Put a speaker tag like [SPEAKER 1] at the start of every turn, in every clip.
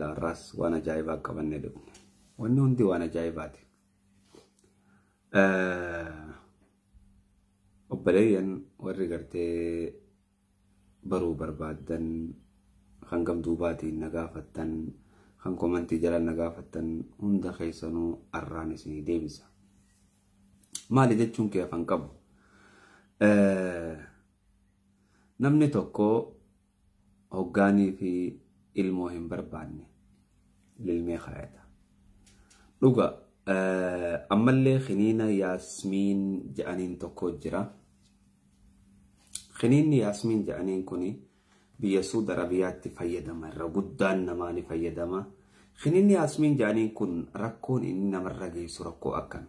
[SPEAKER 1] Alhamdulillah har'aas waan ajaa'ibaa qabannee dhufne. Wanni hundi waan ajaa'ibaati. Obboleeyyan warri gartee baruu barbaaddan kan gamduubaatiin na gaafattan kan komantii jala na gaafattan hunda keessanuu arraan isinii deebisa. Maali jechuun kee afaan qabu? Namni tokko hoggaanii fi ilmoo hin barbaanne lilmee kaayata. Dhuga ammallee kiniina Yaasmiin jedhaniin tokko jira. Kiniinni Yaasmiin jedhaniin kuni biyya Suudi Arabiyaatti fayyadama irra guddaan namaa ni fayyadama. Kiniinni Yaasmiin jedhaniin kun rakkoon inni namarra geessu rakkoo akkami?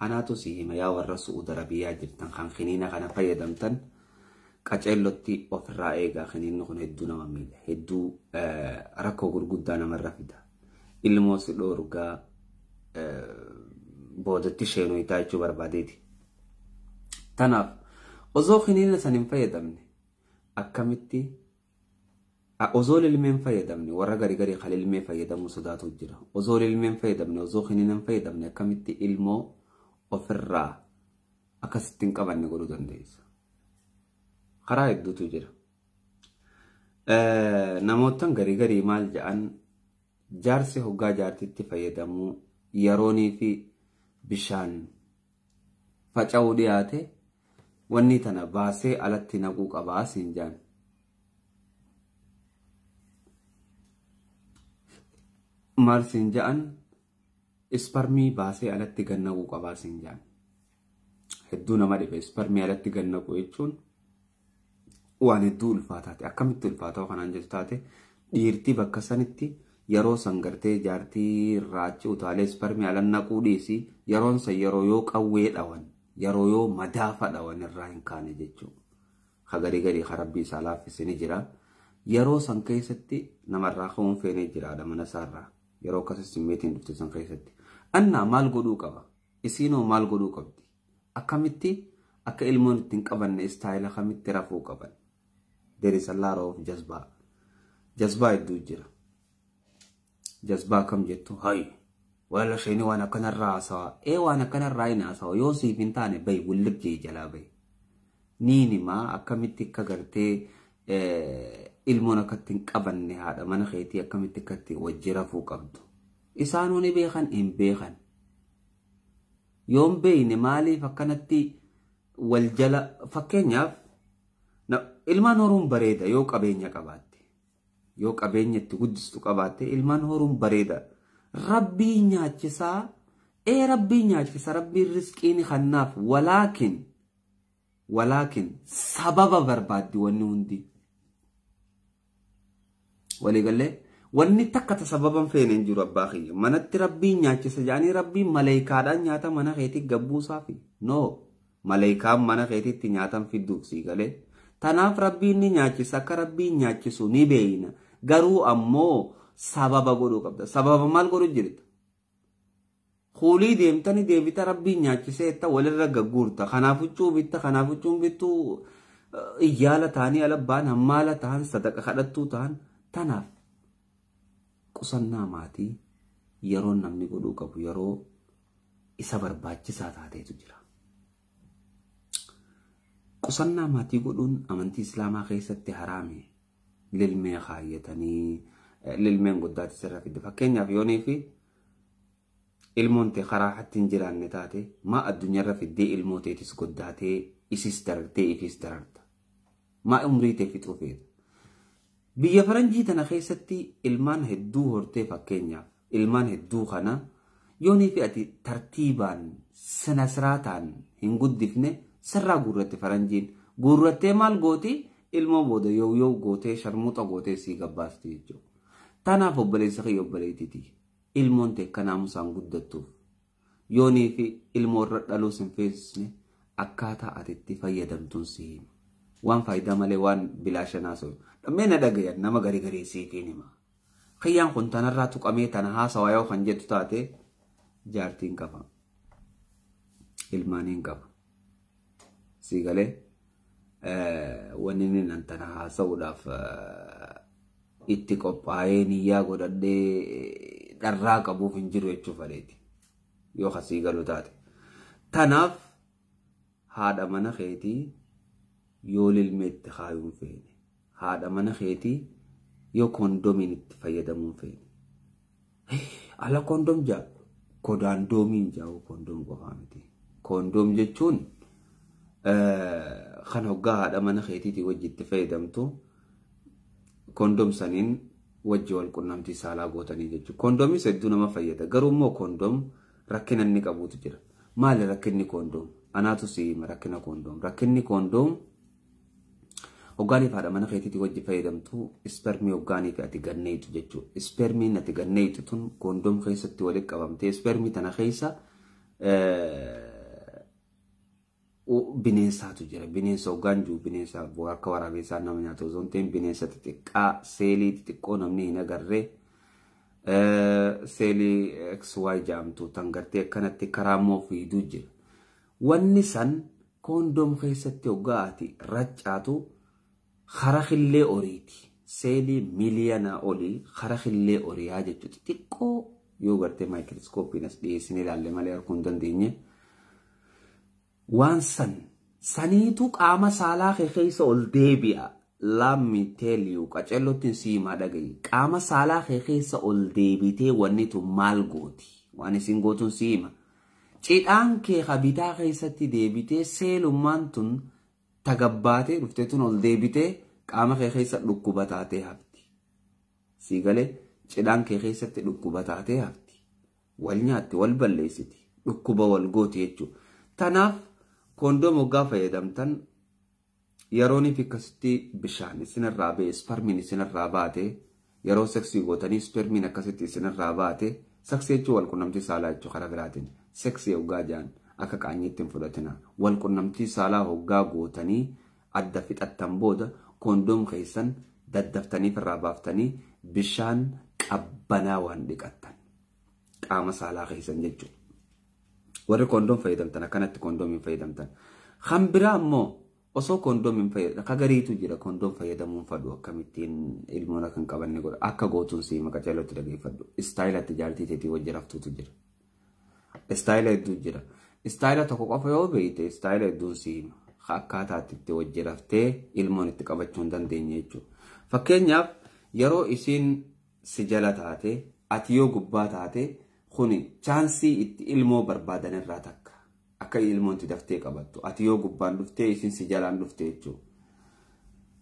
[SPEAKER 1] Anaatu si hima yaa warra Suudi Arabiyaa jirtan kan kiniina kana fayyadamtan qaceellotti ofirraa eegaa. Kiniinni kun hedduu nama miidha. Hedduu rakkoo gurguddaa namarra fida. Ilmoo si dhoorgaa boodatti sheenuu jechuu barbaadeeti. Tanaaf osoo kiniina san hin fayyadamne akkamitti osoo lilmee hin fayyadamne warra garii garii kan lilmee fayyadamuu sodaatu jira. Osoo lilmee hin fayyadamne osoo kiniina hin fayyadamne akkamitti ilmoo ofirraa akkasitti hin qabanne godhuu dandeessa. Karaa hedduutu jira. Namoottan garii garii maal jedhan jaarsi hoggaa jaartitti fayyadamuu yeroonii fi bishaan faca'uu dhiyaate wanni tana baasee alatti naquu qabaa siin jaan. Maal siin ja'an isparmii baasee alatti gad naquu qabaa siin jaan. Hedduu nama dhibe isparmii alatti gad naquu jechuun waan hedduu ulfaataati. Akkamitti ulfaataa kanaan jettu taate dhiirti bakka sanitti yeroo san gartee jaartii raachi utaalee isparmii ala naquu dhiisi yeroon san yeroo yoo qawwee dhawan yeroo yoo madaafa dhawan irraa hin kaane jechuudha. Ka garii garii ka rabbii isaa laaffise ni jira. Yeroo san keessatti namarraa ka'uun feenee jiraadha mana isaarraa. Yeroo akkasii simmeetiin dhufte san keessatti. Annaa maal godhuu qaba? Isiinoo maal godhuu qabdi? Akkamitti akka ilmoon ittiin qabanne istaayila kamitti rafuu qaban? There is a lot of jazbaa. Jazbaa hedduu jira. Jazbaa kam jettu? Hayi! Wala isheen waan akkanarraa haasawaa. Ee waan akkanarraa hin haasawa. Yoo siif hin taane bahi wulliq jee jalaa bahi. Niin himaa akkamitti akka gartee ilmoon akka ittiin qabanne haadha mana keetii akkamitti akka ittiin wajji rafuu qabdu. Isaanuu ni beekan hin beekan. Yoon beeyne maaliif akkanatti wal jala fakkeenyaaf ilmaan horuun bareeda yoo qabeenya qabaatte. Yoo qabeenya itti guddistu qabaatte ilmaan horuun bareeda. Rabbii nyaachisaa ee rabbii nyaachisa rabbiin riskiin kannaaf walaakin sababa barbaaddi wanni hundi. Waliigallee wanni takka ta sababan feene hin jiru abbaa kiyya. Manatti rabbiin nyaachisa jedhanii rabbiin maleeykaadhaan nyaata mana keetii gabbuusaafi. No maleeykaan mana keetiitti nyaatan fidduuf sii galee. Tanaaf rabbiin ni nyaachisa akka rabbiin nyaachisu ni beeyna. Garuu ammoo sababa godhuu qabda. Sababa maal godhu jirta? Kuulii deemtanii deebita rabbiin nyaachisee itta walirra gagguurta. Kanaaf huccuu bitta kanaaf huccuun bittuu iyyaala ta'anii ala ba'an hammaala ta'an sadaqa kadhattuu ta'an tanaaf qusannaa maatii yeroo namni godhuu qabu yeroo isa barbaachisaa taateetu jira. Qusannaa maatii godhuun amantii Islaamaa keessatti haraami. Lilmee kaayyatanii lilmeen guddaatti sirra fidde. Fakkeenyaaf yoonii fi ilmoon ta'e karaa hatti hin jiraanne taate maa addunyaarra fiddee ilmoo ta'etis goddaatee isis darartee ifis dararta. Maa umrii ta'e fixuu feeta. Biyya faranjii tana keessatti ilmaan hedduu hortee fakkeenyaaf ilmaan hedduu kana yoonii fi ati tartiibaan sinasiraataan hin guddifne sirraa guurratte faranjiin. Guurrattee maal gooti? Ilmoo booda yoo yoo gootee sharmuuxa gootee sii gabbaasti jechuudha. Tanaaf obboleessa kiyya obboleettiiti. Ilmoon ta'e akka naamusaan guddattuuf yoonii fi ilmoo irra dhaluus hin feesisne akkaataa ati itti fayyadamtuun si hima. Waan faayidaa malee waan bilaasha naasoo. Dhammee na dhagayan nama garii garii siif hin hima. Kiyyaan kun tanarraa tuqamee tana haasawaa yoo kan jettu taate jaartiin qaba. Ilmaaniin qaba. Sii galee wanni inni nan tana haasa'uudhaaf itti qophaa'ee niyyaa godhadhee dharraa qabuuf hin jiru jechuu fedheeti. Yoo kasii galu taate. Tanaaf haadha mana keetii yoo lilmee itti kaayuun feene, haadha mana keetii yoo kondomiin itti fayyadamuun feene. Ala kondom jaa kodaandoomiin jaa'u kondom qofaa miti. Kondom jechuun kan hoggaa haadha mana keetiitii wajji itti fayyadamtu kondom saniin wajji wal qunnamtii saalaa gootanii jechuudha. Kondomis hedduu nama fayyada. Garuu immoo kondom rakkina inni qabuutu jira. Maali rakkinni kondom? Anaatu si hima rakkina kondom. Rakkinni kondom hoggaaniif haadha mana keetiitii wajji fayyadamtu ispermii hoggaaniif ati ganneetu jechuudha. Ispermiin ati ganneetu tun kondom keessatti walitti qabamtee ispermii tana keessa bineensaatu jira. Bineensa hoggaan jiru bineensa akka waraabessaa nama nyaatu osoo hin ta'in bineensa xixiqqaa seelii xixiqqoo namni hin agarree seelii XY jedhamtu tan gartee akkanatti karaa immoo fiiduu jira. Wanni san koondom keessatti hoggaa ati raccaatu hara killee oriiti. Seelii miliyoona olii hara killee oriyaa jechuudha. Xixiqqoo yoo gartee maayikirooskooppiin as dhiyeessine ilaalle malee arguu hin dandeenye. Waan san saniitu qaama saalaa kee keessa ol deebi'a. Let me tell you, qacellotti si himaa dhagahi. Qaama saalaa kee keessa ol deebitee wanni tun maal gooti? Waan isin gootuun si hima. Cidhaan kee bitaa keessatti deebitee seelummaan tun tagabbaatee dhuftee tun ol deebitee qaama kee keessa dhukkuba taatee hafti. Sii galee cidhaan kee keessatti dhukkuba taatee hafti. Wal nyaatti, wal balleessiti, dhukkuba wal gooti jechuudha. Tanaaf koondom hoggaa fayyadamtan yerooniif akkasitti bishaan isinirraa ba'e ispermiin isinirraa baate yeroo seksii gootanii ispermiin akkasitti isinirraa baate seksii jechuun wal qunnamtii saalaa jechuu karaa biraatiin seksii hoggaa ja'an akka qaanyiitti hin fudhatina wal qunnamtii saalaa hoggaa gootanii adda fixattan booda koondom keessan daddaftanii irraa baaftanii bishaan qabbanaa waan dhiqattan qaama saalaa keessan jechuudha. Warri koondom fayyadamtan akkanatti koondom hin fayyadamtan. Kan biraa immoo osoo koondom hin fayyadamtan akka gariitu jira koondom fayyadamuun fadhu akkamittiin ilmoon akka hin qabanne godha akka gootuun si hima qaceelootti dhageeffadhu. Istaayilatti jaartii teetii wajji raftuutu jira. Istaayila hedduu jira. Istaayila tokko qofa yoo beeyte istaayila hedduun si hima. Akkaataatti itti wajji raftee ilmoon itti qabachuu hin dandeenye jechuudha. Fakkeenyaaf yeroo isiin si jala taate ati yoo gubbaa taate kuni chaansii itti ilmoo barbaadan irraa takka akka ilmoon itti daftee qabattu ati yoo gubbaan dhuftee isin si jalaan dhufte jechuudha.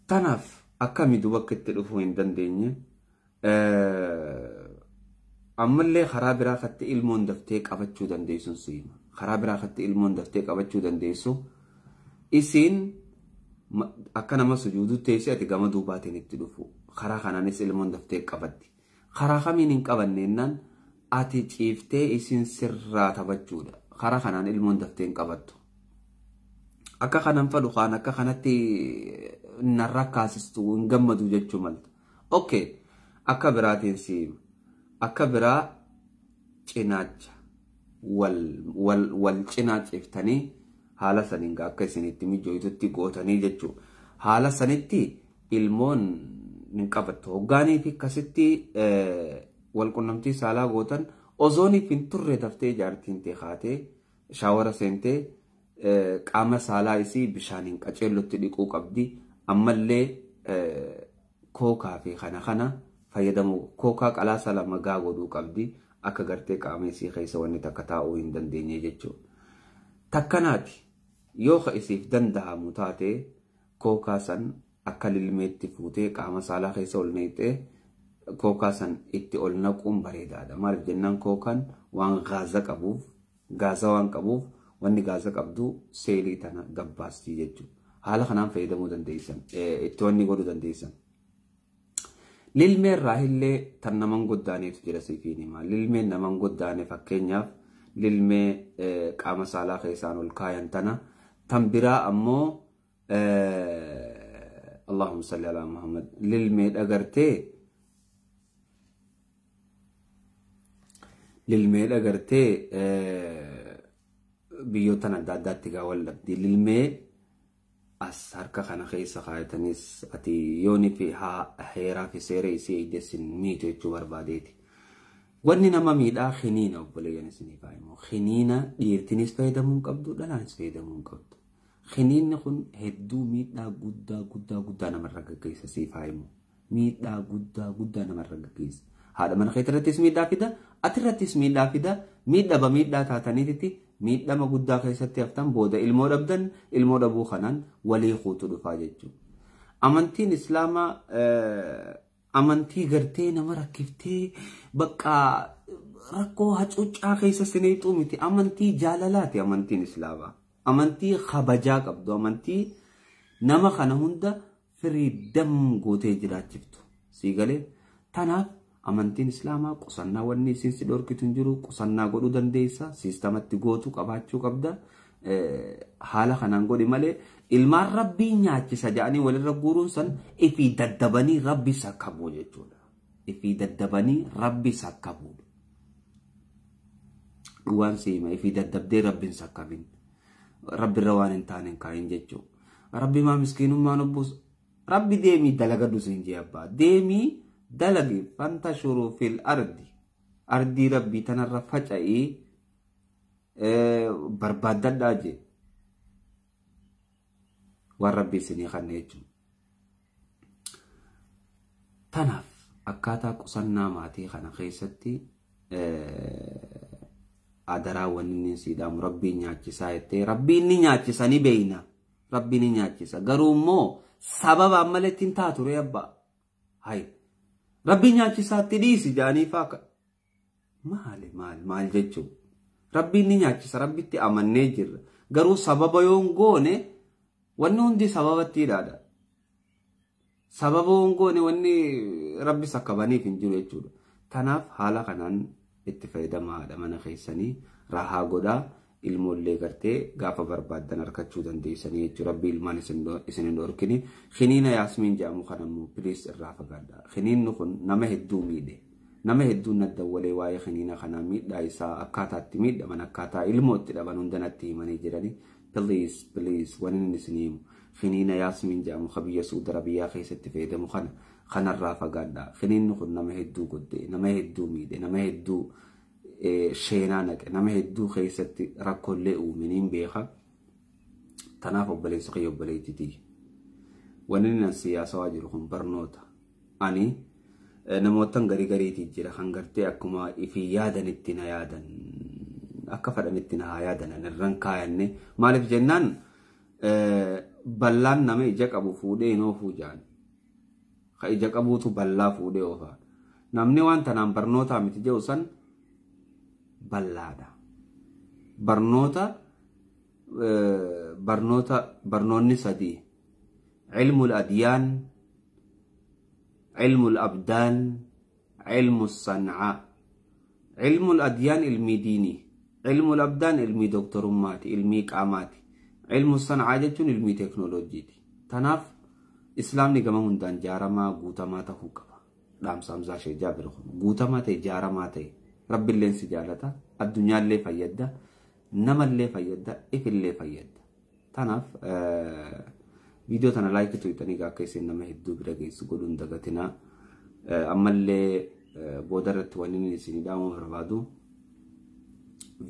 [SPEAKER 1] Tanaaf akkami duuba akka itti dhufuu hin dandeenye ammallee karaa biraa katti ilmoon daftee qabachuu dandeessu si hima. Karaa biraa katti ilmoon daftee qabachuu dandeessu isiin akka nama sujuuduu teessee ati gama duubaatiin itti dhufu karaa kanaanis ilmoon daftee qabatti. Karaa kamiin hin qabanneennaan ati ciiftee isin sirraa taphachuudha. Karaa kanaan ilmoon daftee hin qabattu. Akka kanan fadhu kaan akka kanatti narra kaasistu hin gammadu jechuu malta. Okay, akka biraatiin si hima. Akka biraa cinaacha wal cinaa ciiftanii haala saniin akka isinitti mijooyitutti gootanii jechuudha. Haala sanitti ilmoon hin qabattu. Hoggaanii fi akkasitti wal qunnamtii saalaa gootan ozooniif hin turre daftee jaartiin tee kaatee shaawara seentee qaama saalaa isii bishaaniin qaceellotti dhiquu qabdi. Ammallee kookaa fi kana kana fayyadamuu kookaa qalaasa lama gaa godhuu qabdi. Akka gartee qaama isii keessa wanni takka taa'uu hin dandeenye jechuudha. Takkanaati yoo ka isiif danda'amu taate kookaa san akka lilmeetti fuutee qaama saalaa keessa ol neexee kookaa san itti ol naquun bareedaadha. Maaliif jennaan kookaan waan gaaza qabuuf gaaza waan qabuuf wanni gaaza qabdu seelii tana gabbaastii jechuudha. Haala kanaan fayyadamuu dandeessan itti wanni godhuu dandeessan. Lilmee irraa illee tan naman goddaaneetu jira sifiin himaa. Lilmeen naman goddaane fakkeenyaaf lilmee qaama saalaa keessaan ol kaayan tana tan biraa ammoo Allahumma salli ala Muhammad lilmee dhagartee lilmee dhagartee biyyoottan adda addaatti gaa wal dhabdi. Lilmee As harka kana keessa kaayatanis ati yoonii fi heeraa fi seera isii eegdeessin miitu jechuu barbaadeeti. Wanni nama miidhaa xiniina obboleeyyan isinii faayimu. Xiniina dhiirtinis fayyadamuu hin qabdu, dhalaanis fayyadamuu hin qabdu. Xiniinni kun hedduu miidhaa guddaa guddaa guddaa namarra gaggeessa siif faayimu. Miidhaa guddaa guddaa namarra gaggeessa. Haadha mana keetirrattis miidhaa fida, atirrattis miidhaa fida, miidhaba miidhaa taataniititti miidhama guddaa keessatti haftan booda ilmoo dhabdan ilmoo dhabuu kanaan walii kuutu dhufaa jechuudha. Amantiin Islaamaa amantii gartee nama rakkiftee bakka rakkoo hacuuccaa keessa sineexuu miti. Amantii jaalalaati amantiin Islaamaa. Amantii kabajaa qabdu, amantii nama kana hunda firiidam gootee jiraachiftu. Sii galee tanaaf amantiin Islaamaa qusannaa wanni isin si dhorkitu hin jiru, qusannaa godhuu dandeessa, siistamatti gootu qabaachuu qabda. Haala kanaan godhi malee ilmaan rabbii nyaachisa jedhanii walirra guuruun san ifii daddabanii rabbi sakkabuu jechuudha. Ifii daddabanii rabbi sakkabuu. Dhugaan siima ifii daddabdee rabbiin sakkabin. Rabbirra waan hin taane hin kaayin jechuudha. Rabbi maa miskiinummaan obbuus rabbi deemii dalagadhu siin jee abbaa. Deemii dalagi fantashuruu fil ardi. Ardii rabbii tanarra faca'ii barbaaddadhaa jee. Waan rabbi isinii kanne jechuudha. Tanaaf akkaataa qusannaa maatii kana keessatti adaraa wanni inni siidhaamu rabbiin nyaachisaa jettee rabbiin ni nyaachisa ni beeyna. Rabbiin ni nyaachisa. Garuu immoo sababaan malee ittiin taatu ree abbaa. Hayi. Rabbiin nyaachisaatti dhiisi jedhanii faa maali maal maal jechuudha. Rabbiin ni nyaachisa rabbitti amannee jirra. Garuu sababa yoo hin goone wanni hundi sababatti hidhaadha. Sababa yoo hin goone wanni rabbi sakkabaniif hin jiru jechuudha. Tanaaf haala kanaan itti fayyadamaa haadha mana keessanii rahaa godhaa ilmoollee gartee gaafa barbaaddan harkachuu dandeessanii jechuudha. Rabbi ilmaan isin hin dhorkini. Xiniina Yaasmiin jedhamu kan ammoo piliis irraa fagaadha. Xiniinni kun nama hedduu miidhe. Nama hedduun nadda walee waa'ee xiniina kanaa miidhaa isaa akkaataatti miidhaman akkaataa ilmootti dhaban hunda natti himanii jirani. Please please wanni inni isin himu xiniina Yaasmiin jedhamu kan biyya Suudi Arabiyaa keessatti fayyadamu kana kanarraa fagaadha. Xiniinni kun nama hedduu godde, nama hedduu miidhe, nama hedduu sheenaa naqe, nama hedduu keessatti rakkoolee uume niin beeka. Tanaaf obboleessa kiyya obboleettiiti. Wanni inni siyaasawaa jiru kun barnoota. Ani namootan garii gariitii jira kan gartee akkuma ifii yaadanitti na yaadan akka fedhanitti na haa yaadan ani irran kaayanne maaliif jennaan ballaan nama ija qabu fuudhee hin oofuu jaan. Ka ija qabuutu ballaa fuudhee oofa. Namni waan tanaan barnootaa miti jedhu san ballaadha. Barnoota barnoota barnoonni sadii ilmul adyaan, ilmul abdaan, ilmu sancaa. Ilmul adyaan ilmii diinii, ilmul abdaan ilmii doktorummaati, ilmii qaamaati. Ilmu sancaa jechuun ilmii teeknooloojiiti. Tanaaf islaamni gama hundaan jaaramaa guutamaa ta'uu qaba. Dhaamsa Hamzaa Sheek Jaabir kun guutamaa ta'e jaaramaa ta'e rabbilleen si jaalata, addunyaallee fayyadda, namallee fayyadda, ifillee fayyadda. Tanaaf viidiyoo tana laayikii tuqxanii akka isin nama hedduu bira geessu godhuun dagatinaa. Ammallee booda irratti wanni inni isin dhaamuu barbaadu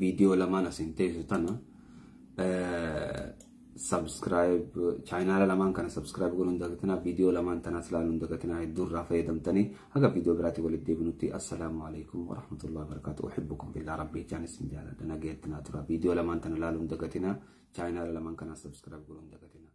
[SPEAKER 1] viidiyoo lamaan asin teessu tana subscribe chaayinaala lamaan kana subscribe godhuun dagatinaa, viidiyoo lamaan tanaas ilaaluun dagatinaa, hedduu irraa fayyadamtanii haga viidiyoo biraatti walitti deebinutti assalaamu alaikum warahmatullahi wabarakatuh. Uhibbukum billah rabbii jaan isin jaaladha, nageetti naa tura. Viidiyoo lamaan tana ilaaluun dagatinaa, chaayinaala lamaan kana subscribe godhuun dagatinaa.